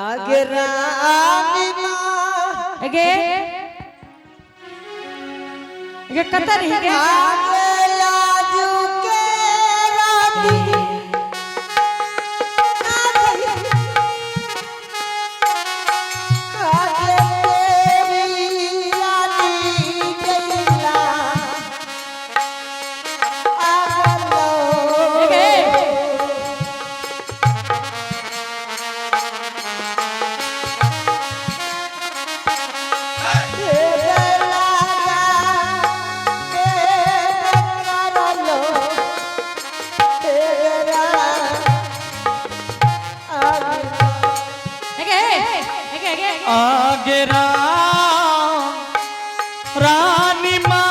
आगे रानी माँ एगे एगे कतऽ रही गे? आगे लाजू के रानी आगे तेरी रानी जैला आगलो एगे एगे एगे एगे आगे राम रानी माँ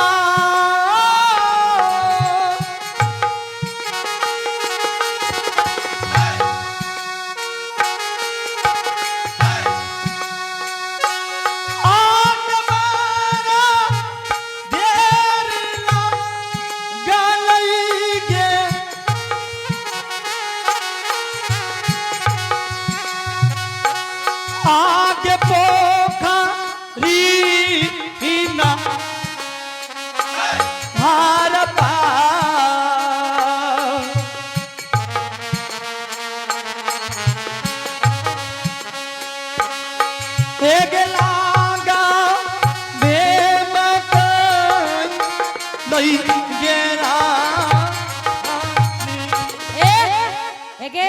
आग मारा देर गलई गे आगे पोखरी ना हार पा एक लागा बेमत लई गेरा ए एगे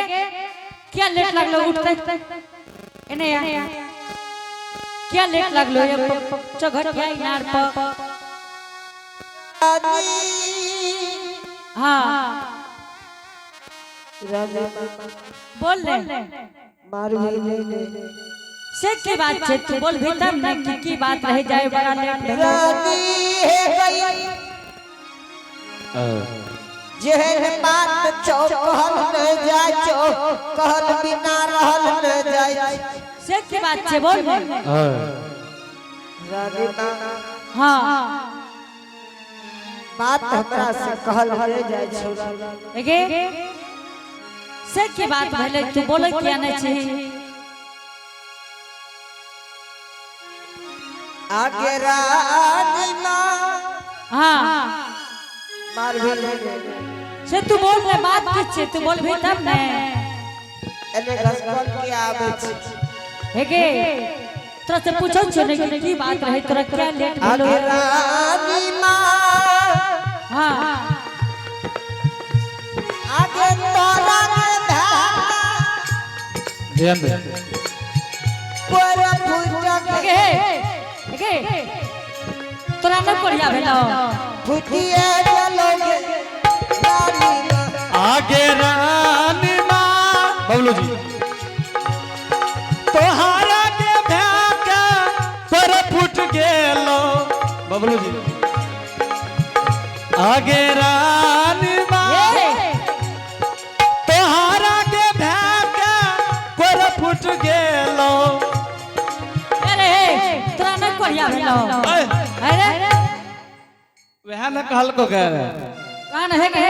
क्या लेट लागलो उठते एने आ क्या लेट लागलो ये चघटिया इनार पर हाँ बोल ले से की बात छे तू बोल भी तब ने की की बात रह जाए बड़ा लेट भेलो। जेहन बात छौ कहल न जाय छौ कहल बिना रहल न जाय से की बात छे बोल बोल रानी माँ हाँ बात हमरा से कहल न जाय छौ एगे से की बात भेले तू बोले किया नहीं छी आगे रानी माँ हाँ मार भी ले से तू बोल ले बात की छे तू बोल भी तब ने एने घसकल के आबै छी हेगे तोरा से पूछो छो ने कि की बात रहे तोरा क्या लेट भेलो आगे रानी माँ हाँ आगे तोरा के भागा ध्यान दे पर फूटक हेगे हेगे तोरा न कोढ़िया भेलो फूटिए गेलो गे रानी माँ आगे रानी माँ बबलू जी तोहारा के भ्याका पर फूट गेलो बबलू जी आगे रानी माँ ए तोहारा के भ्याका पर फूट गेलो अरे तोरा न कोढ़िया भेलो अरे वह न कहल को कह रहे कान है के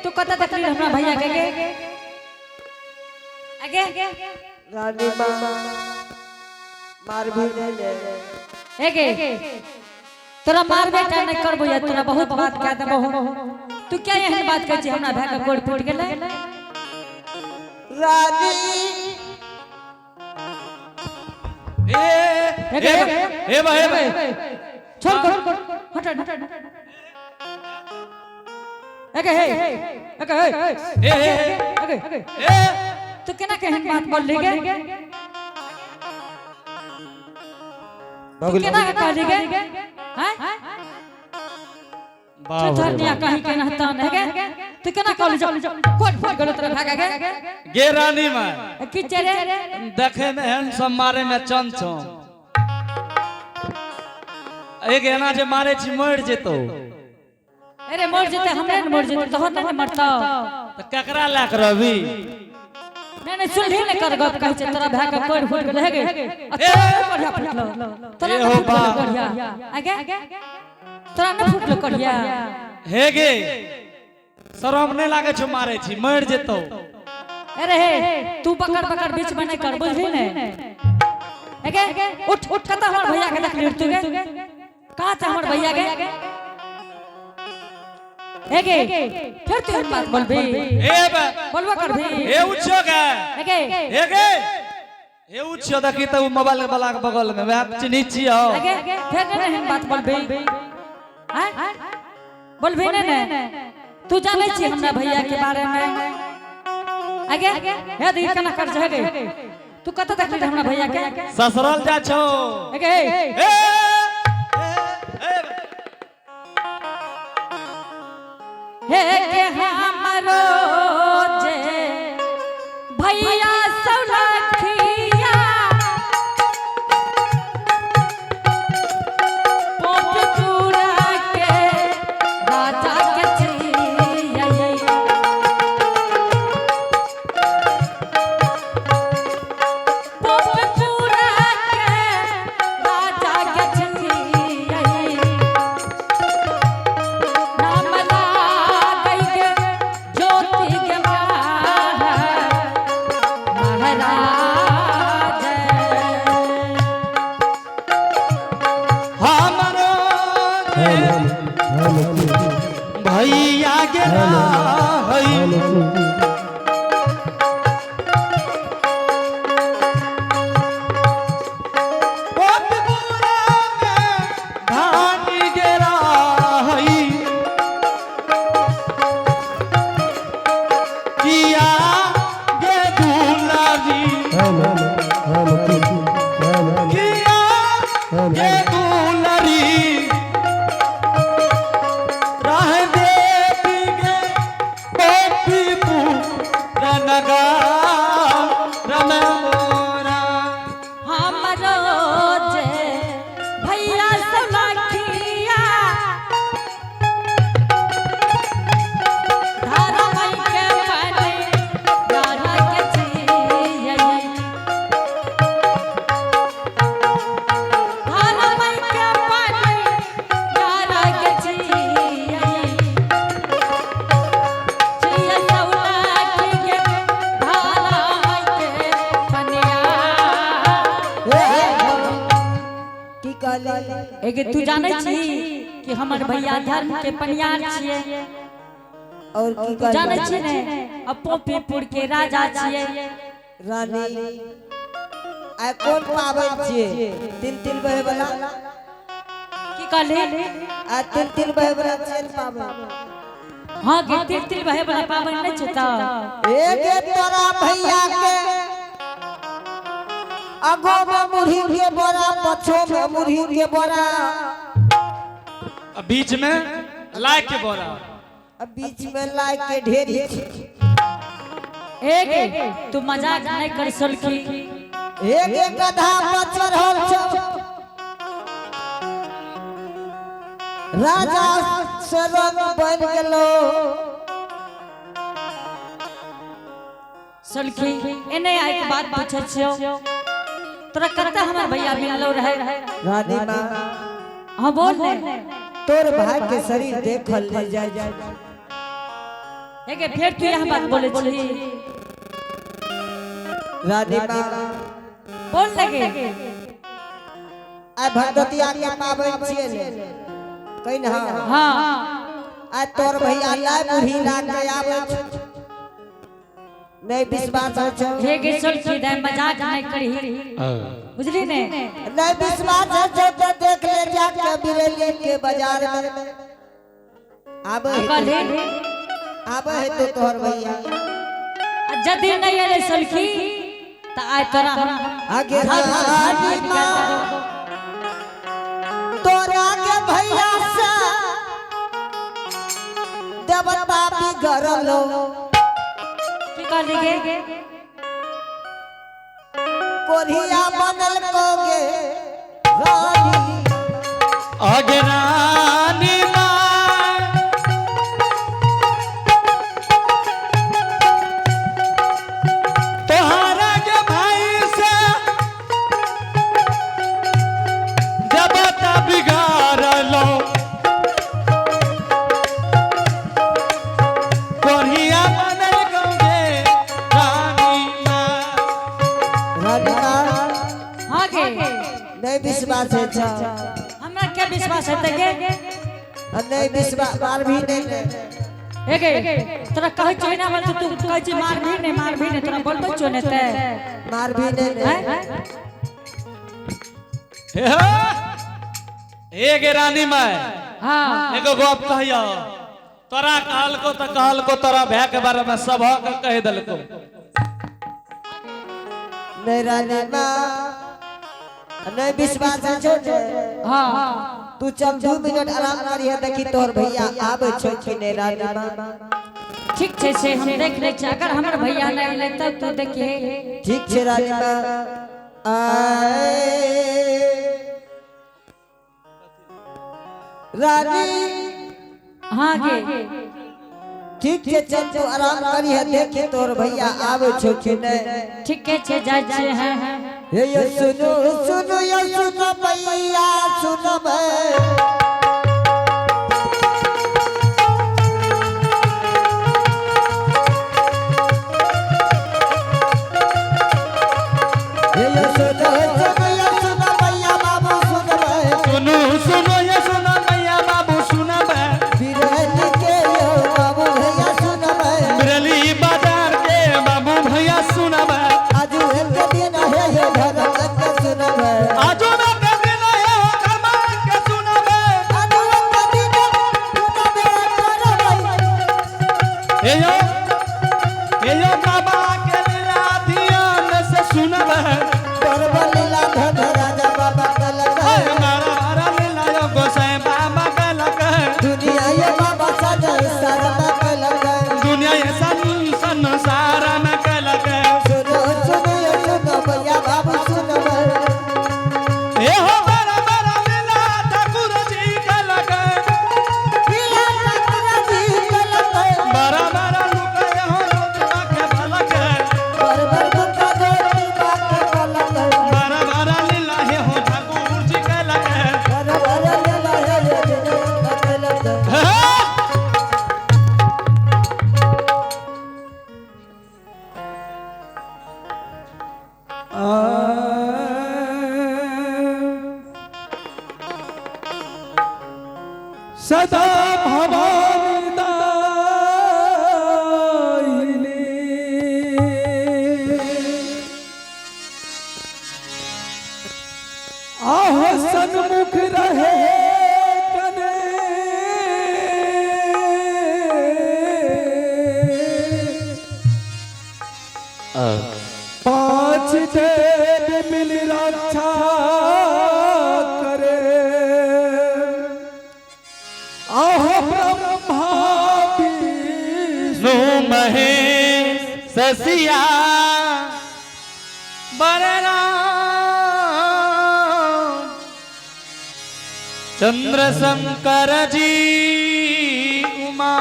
तू कत तकलीफ हमरा भैया के गे आगे रानी माँ मार भी ले ले हेगे तोरा मार बेटा नहीं करबो या तोरा बहुत बात कह देबो तू क्या एहन बात कहै छी हमरा भाई के गोड़ फूट गेलै रानी ए ए ए बा ए बा छोड़ कर हट हट एगे हे एगे हे ए ए एगे ए तू केना केहन बात बोलली गे तू केना के कहली गे हैं बाप रे चुथरनिया कहीं के नहता न गे तू केना कहली जो कोट फूट गेलो तोरा भागा गे गे रानी माँ की चेरे देखे में एहन सब मारे में चन छौ एक एना जे मारे छी मर जेतौ अरे मर जेते हमरे न मर जेते तोहर नहीं मरतौ तऽ ककरा लए के रहबी नहीं नहीं सुनही ने कर गप कहै छै तोरा भाई के कोट फूट गेलो हे गे आ तोरा न कोढ़िया फुटलो तोरा ए न हो फुटलो बा। कोढ़िया आगे तोरा न फुटलो कोढ़िया हे गे शरम नहि लागै छौ मारे छी मर जेतौ अरे हे, तू पकड़ पकड़ बीच में नहीं कर, बुझली ने? एगे उठ उठ, कत हमर भैया के देखली तू गे? कहाँ छै हमर भैया गे? एगे फिर तू एहन बात बोलबी? ए बे। बोलबो करबी? ए उठियो गे। एगे। ए गे, ए उठियो, देखी त उ मोबाइल वाला के बगल में वएह चिन्है छियौ। एगे फिर नहीं एहन बात बोलबी? हैं, बोलबी नहीं ने? तू जानै छी हमरा भैया के बारे में? आगे हे दी केना कर छै गे? तू कत देखली हमरा भैया के? ससुराल जा छौ। एगे। ए ए ए। हे के हमरो जे भैया सौलखिया पोपपुरा के राजा के छियै, पोपपुरा के राजा के छियै, नाम लागै के ज्योति के महाराज। हमरो जे भैया के रहै पोतपुरा में धान गे रहै, किया गे दुलारी, किया गे दुलारी रह देवी गे पोपी नगा रम मोरा। हमरो जे भैया सौलखिया धरमई के पानी राधा के छियै, धरमई के पानी राधा के छियै, छियै सौलखी के धरमई के पनिया। की कहली? एगे तू जानै छी कि हमर भैया धर्म के पनियार छियै? और की तू जानै कहली? छी ने, आ पोपीपुर के राजा छियै। रानी, आइ कोन पाबनि छियै, तिल तिल बहे वाला? की कहली? आ तिल तिल बहे वाला छियै ने पाबनि? हाँ गे, तिल तिल बहे वाला पाबनि नहि छै तऽ। एगे तोरा भैया के आगो में मुरही के बोरा, पछो में मुरही के बोरा, आ बीच में लाय के बोरा। आ बीच में लाय के ढेरी छै। एगे तू मजाक नहि कर सलकी। एगे गधा पर चढ़ल छौ, राजा से रंग बन गेलो। सलकी, एने आइ के बात पूछै छियौ, तोरा कते हमर भैया मिललो रहे? रानी माँ। हाँ, बोल ने। तोर भाई के शरीर देखल नहीं जाय। एगे फेर तू यह बात बोले छी? रानी माँ। बोल लगे। आइ भगवतिया के पाबनि छियै ने कहि ने? हाँ। हाँ। आइ तोर भैया लाय मुरही ला के आबै छै, नहीं विश्वास होइ छौ? हे गे सलकी दाइ, मजाक नहि करही, बुझली ने? नहीं विश्वास होइ छौ तऽ देख ले जाके बिरैली के बाजार में आबै है। कहली? आबै है तो तोहर भैया। आ जदि नहीं एलै सलखी तऽ आइ तोरा हम आगे रानी माँ, तोरा के भैया से देवता बिगड़लो। की कहली गे? कोरिया बनल कोगे रानी। आगे रानी माँ, तोहरा के भाई से देवता बिगाड़लो, कोरिया बनल गौगे रानी। रानी माँ। हाँ गे। नहीं विश्वास है छा। हमरा क्या विश्वास हेतै गे? आ नहीं विश्वास, मार भी नहीं ने। हे गे, तोरा कहै छियै ना बोलतै, तू कहै छी मार भी नहीं, मार भी नहीं, तोरा बोलबै छौ ने ते। मार भी नहीं ने। हैं? हे हो, ए गे रानी माय। हाँ। एगो गप कहियो, तोरा कहलको त कहलको तोरा भाय के बारे में सब के कह देलको। नहीं रानी माँ, नहीं विश्वास है छौ ने। हाँ। तू चल 2 मिनट आराम करिहे, देखी तोहर भैया आबै छौ कि नहीं रानी माँ। ठीक छै, से हम देख लै छियै, अगर हमर भैया नहि एलै तब तू देखिहे। ठीक छै रानी माँ। आए रानी। हाँ गे। ठीक छै, चल तू आराम करिहे, देखी तोहर भैया आबै छौ कि नहीं। ठीके छै, जाइ छियै। हैं। हे यो सुनो सुनो यो सुनो भैया सुनो भैया। हे यो सुनो सुनो यो सुनो भैया बाबू सुनो भैया। सुनू सुनो ये सुनो मैया बाबू सुनबे। बिरहनी के यो बाबू भैया सुनो भैया। बिरली बाजार के बाबू भैया सुनबे। आजू एक दिन हे यो धर्म के सुनो भैया। आजो में के दिन हे हो धर्म के सुनबे। आजू एक दिन सुनबे करबै। हे यो, हे यो बाबा के लीला ध्यान से सुनबे। पर्व लीला धन राजा बाबा कलक। हे मारा मारा लीला यो गोसाई बाबा कलक। दुनिया ये बाबा सजल शर्मा कलक। दुनिया ये संसार में कलक। सुनो सुनो यो सुनो भैया बाबू सुनो भैया। हे हो बड़ा बड़ा लीला ठाकुर जी कलक। लीला ठाकुर जी कलक। बड़ा बड़ा लुक हो लोक के पलक। बरबर दुख ज्योति बाके पलक। बड़ा बड़ा लीला हे हो ठाकुर जी कलक। बरबर लीला हे यो दुनिया कलक। हे! सदा भवानी दायिनी आह सन्मुख रहे कने पांच देव मिल रक्षा करे, आह ब्रह्मा विष्णु विष्णु महेश ससिया बलराम चंद्र शंकर जी उमा।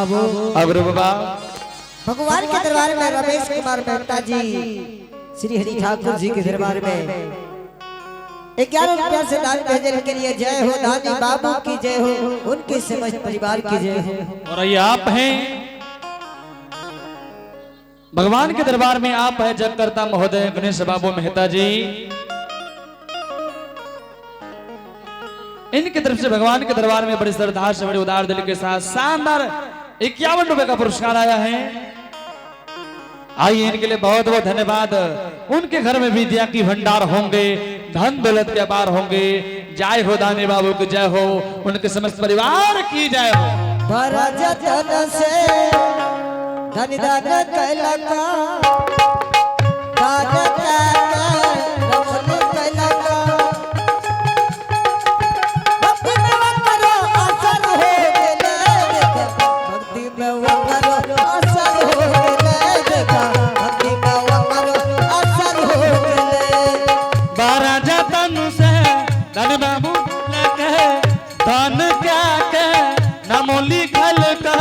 आबो अग्र बाबा। भगवान के दरबार में रमेश कुमार मेहता जी श्री हरि ठाकुर जी के दरबार में 11 रुपया से दान भेजने के लिए जय हो, दानी बाबू की जय हो, उनके समस्त परिवार की जय हो। और ये आप हैं भगवान के दरबार में, आप है जगकर्ता महोदय गणेश बाबू मेहता जी, इनकी तरफ से भगवान के दरबार में बड़ी श्रद्धा से बड़े उदार दिल के साथ शानदार 51 रुपए का पुरस्कार आया है। आइए इनके लिए बहुत बहुत धन्यवाद। उनके घर में विद्या की भंडार होंगे, धन दौलत के अपार होंगे। जय हो दानी बाबू की जय हो, उनके समस्त परिवार की जय हो। भरज जन से धन दान कैलका, दान कैलका, रमन कैलका। भक्ति में वो करो असर हो गेले देखा, भक्ति में वो करो असर हो गेले देखा, भक्ति में वो करो असर हो गेले। बारह जतन से धन बाबू लेके धन क्या के नमो लिखल के,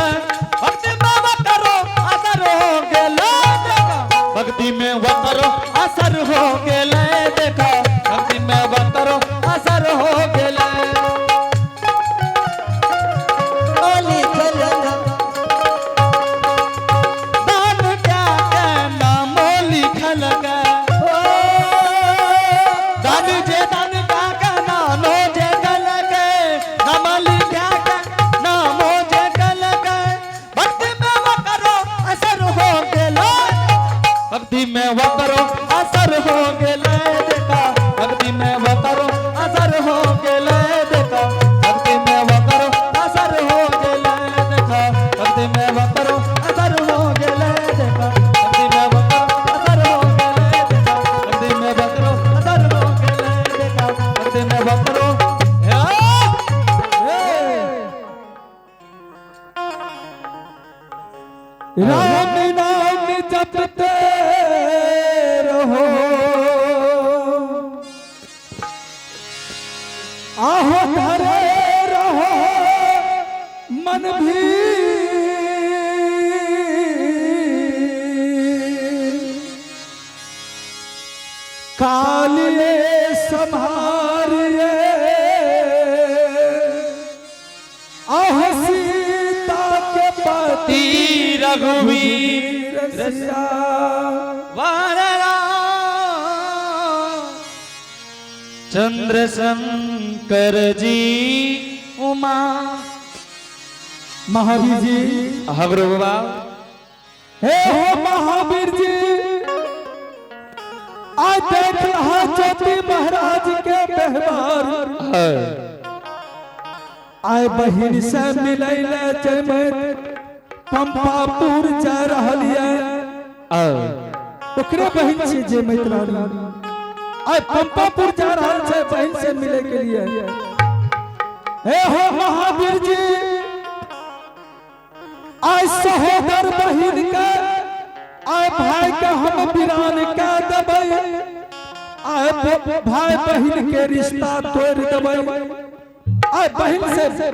भक्ति में वो करो असर हो गेले देखा, भक्ति में वो करो असर हो गेले देखा, भक्ति में वो करो असर हो गेले। ओ लिखल धन क्या के नमो लिखल के, ओ कालिए संहारिए आह सीता के पति रघुवीर रसिया चंद्र शंकर जी उमा महावीर जी हगरो बाबा हे हो महावीर जी आज देख रहा ज्योति महाराज के व्यवहार आय बहिन से मिलैले जयमत पंपापुर जा रहल ये ओकरे बहिन छी जयमत रानी आय पंपापुर जा रहल छै बहिन से मिले के लिए। हे हो महावीर जी आय सहोदर बहिन के आय भाई के हम बिरान के देबै आय भाई बहिन के रिश्ता तोड़ देबै। आय बहिन से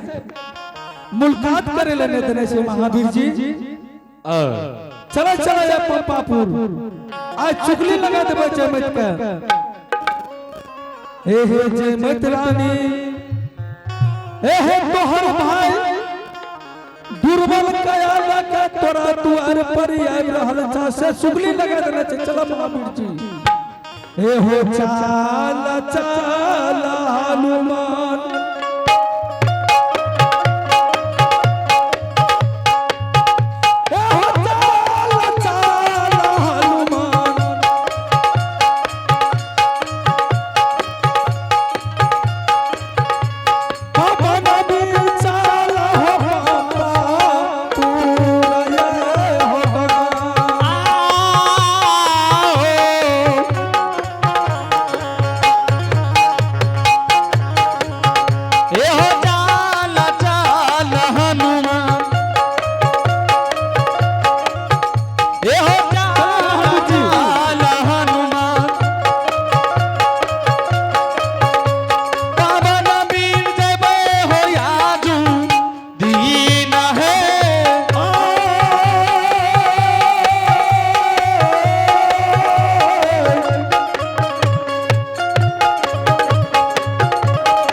मुलाकात करे लेने देने से महावीर जी चला चला जा पंपापुर आय चुगली लगा देबै जयमत के। हे हे जयमत रानी हे हे तोहर भाई दुर्बल कयाला के तोरा दुआर पर आबि रहल छा से चुगली लगा देने छै। चला महावीर जी हे हो चाल चाल हनुमान हे हो चाल चाल हनुमान पवन चाल हो बाबा पूरा ये हो भगवान। ए हो चाल चाल हनुमान ए हो चाल चाल हनुमान पवन वीर जय हो याजू दीन है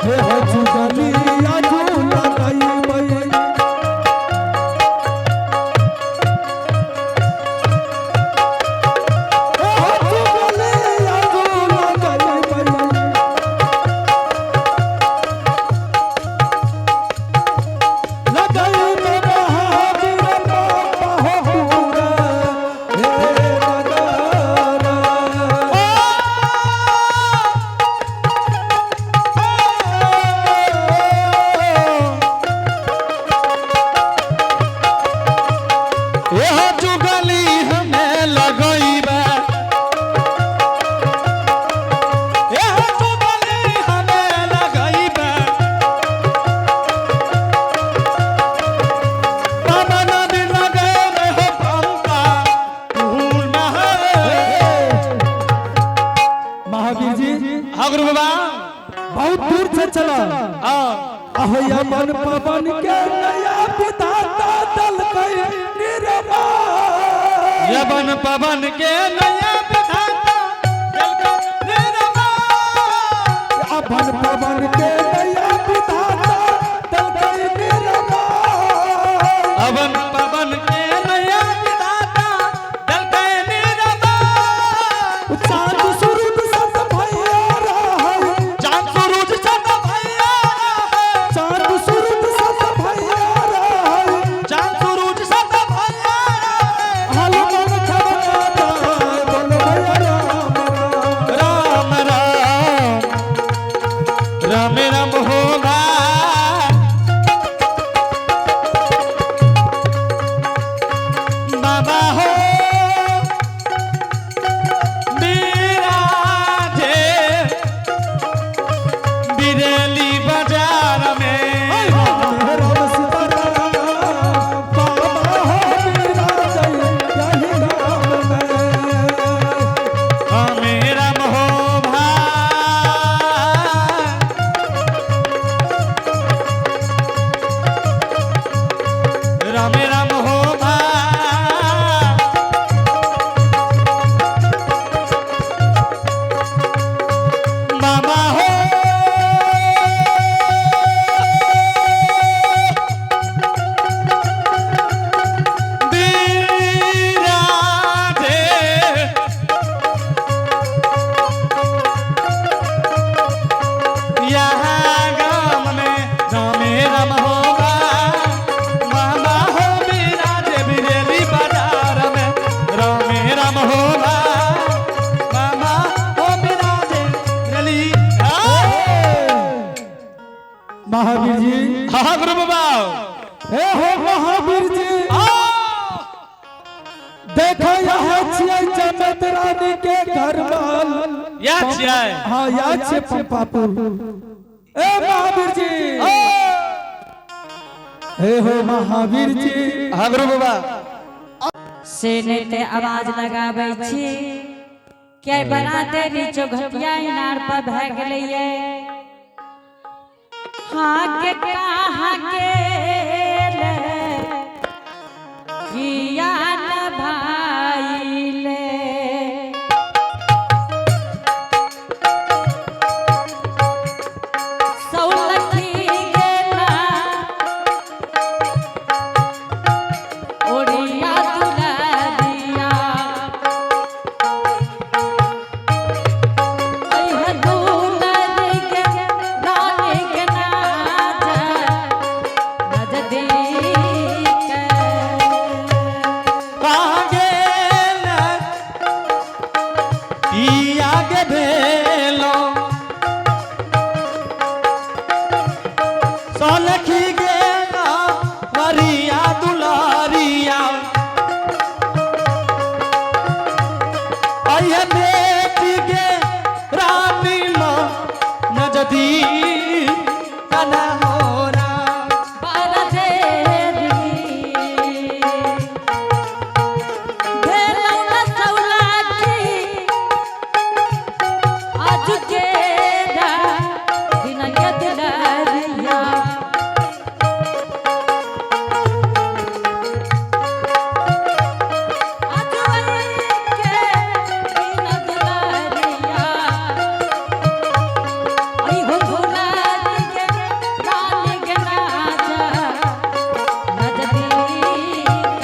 हे हो जुगलिया झूला गई बई। हे हो जुगलिया झूला गई बई। लगई में महावीर बाबा हो पूरा, हे नगारा। एह जुगली हमें लगईबा एह जुगली हमें लगईबा पवन बिन लगे में हो पंपा भूल न है महावीर जी हाँ गुरु बाबा बहुत दूर से चला हाँ अहोया मन पवन के नया विधाता दल गई निर्माण। यवन पवन के नया विधाता जल का निर्माण। अभन पवन के नया विधाता दल गई निर्माण। अवन पवन के नया विधाता जल का निर्माण। चांद सूरज सत भैया रहै, चांद सूरज सत भैया है चांद सूरज सत भैया रहै, चांद सूरज सत भैया है हनुमान खबरा जाय। हाँ गुरु बाबा। हे हो महावीर जी, देखो यहाँ छियै चमत रानी के घर माल। या छियै। हाँ, या छियै पंपापुर। ए महावीर जी, हे हो महावीर जी। हाँ गुरु बाबा। से नहि ते आवाज लगाबै छी के बराते नीचो घटिया इनार पर भए गेलैये। हाँ के कहाँ गेल किया न भाईले। सौलखी गेला ओढ़िया दुलरिया, अइह दुलरी के रानी के नाच नजदीक। कहाँ गेल किया गे भेलो सलखी गेला वरिया दुलारिया, अइह बेटी गे रानी माँ नजदी कना होरा। बारह भेलौ न सौलाखी आज के दिन के दुलरिया। आज के दिन दुलरिया, ऐ हो दुलरी के रानी के नाच नजदीक।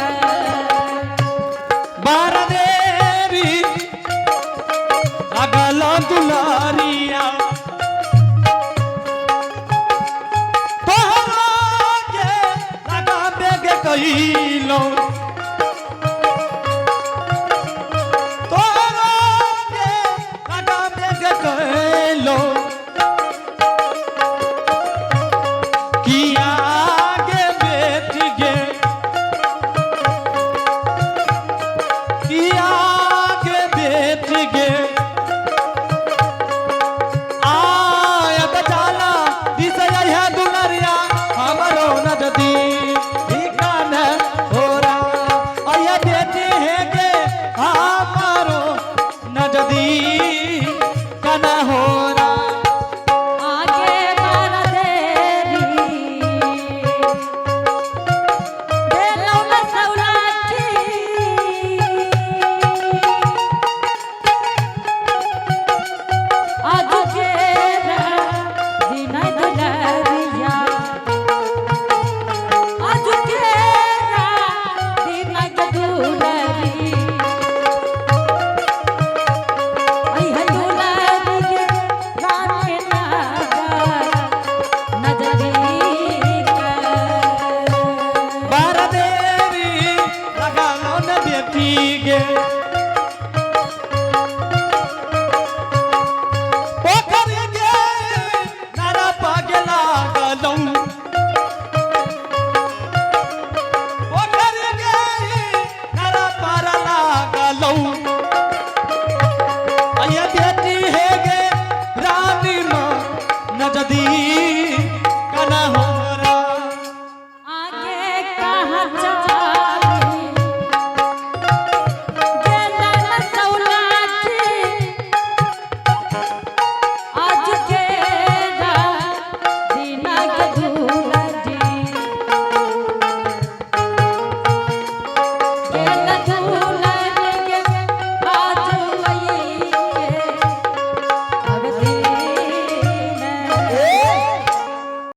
बारह देवी लगल दुलारिया, तोहरा के लगाबे के कइलो, तोहरा के लगाबे के कइलो, किया गे बेटी गे, किया के बेच गे, आयत जाला दिसय है दुलरिया हमरो नजदी ठिकान होरा, आय बेटी है गे हमरो नजदी कन होरा। आगे बारह देरी भेलौ न सौलाखी आज के दिन दुलरिया, आज के दिन दुलरी, ऐ है दुलरी के रानी नजदीक। बारह देवी लगालो न बेटी गे, पोखर गे नारा पागे लागलौं, पोखर गे नारा पार लागलौं, अये बेटी हे गे रानी माँ नजदी।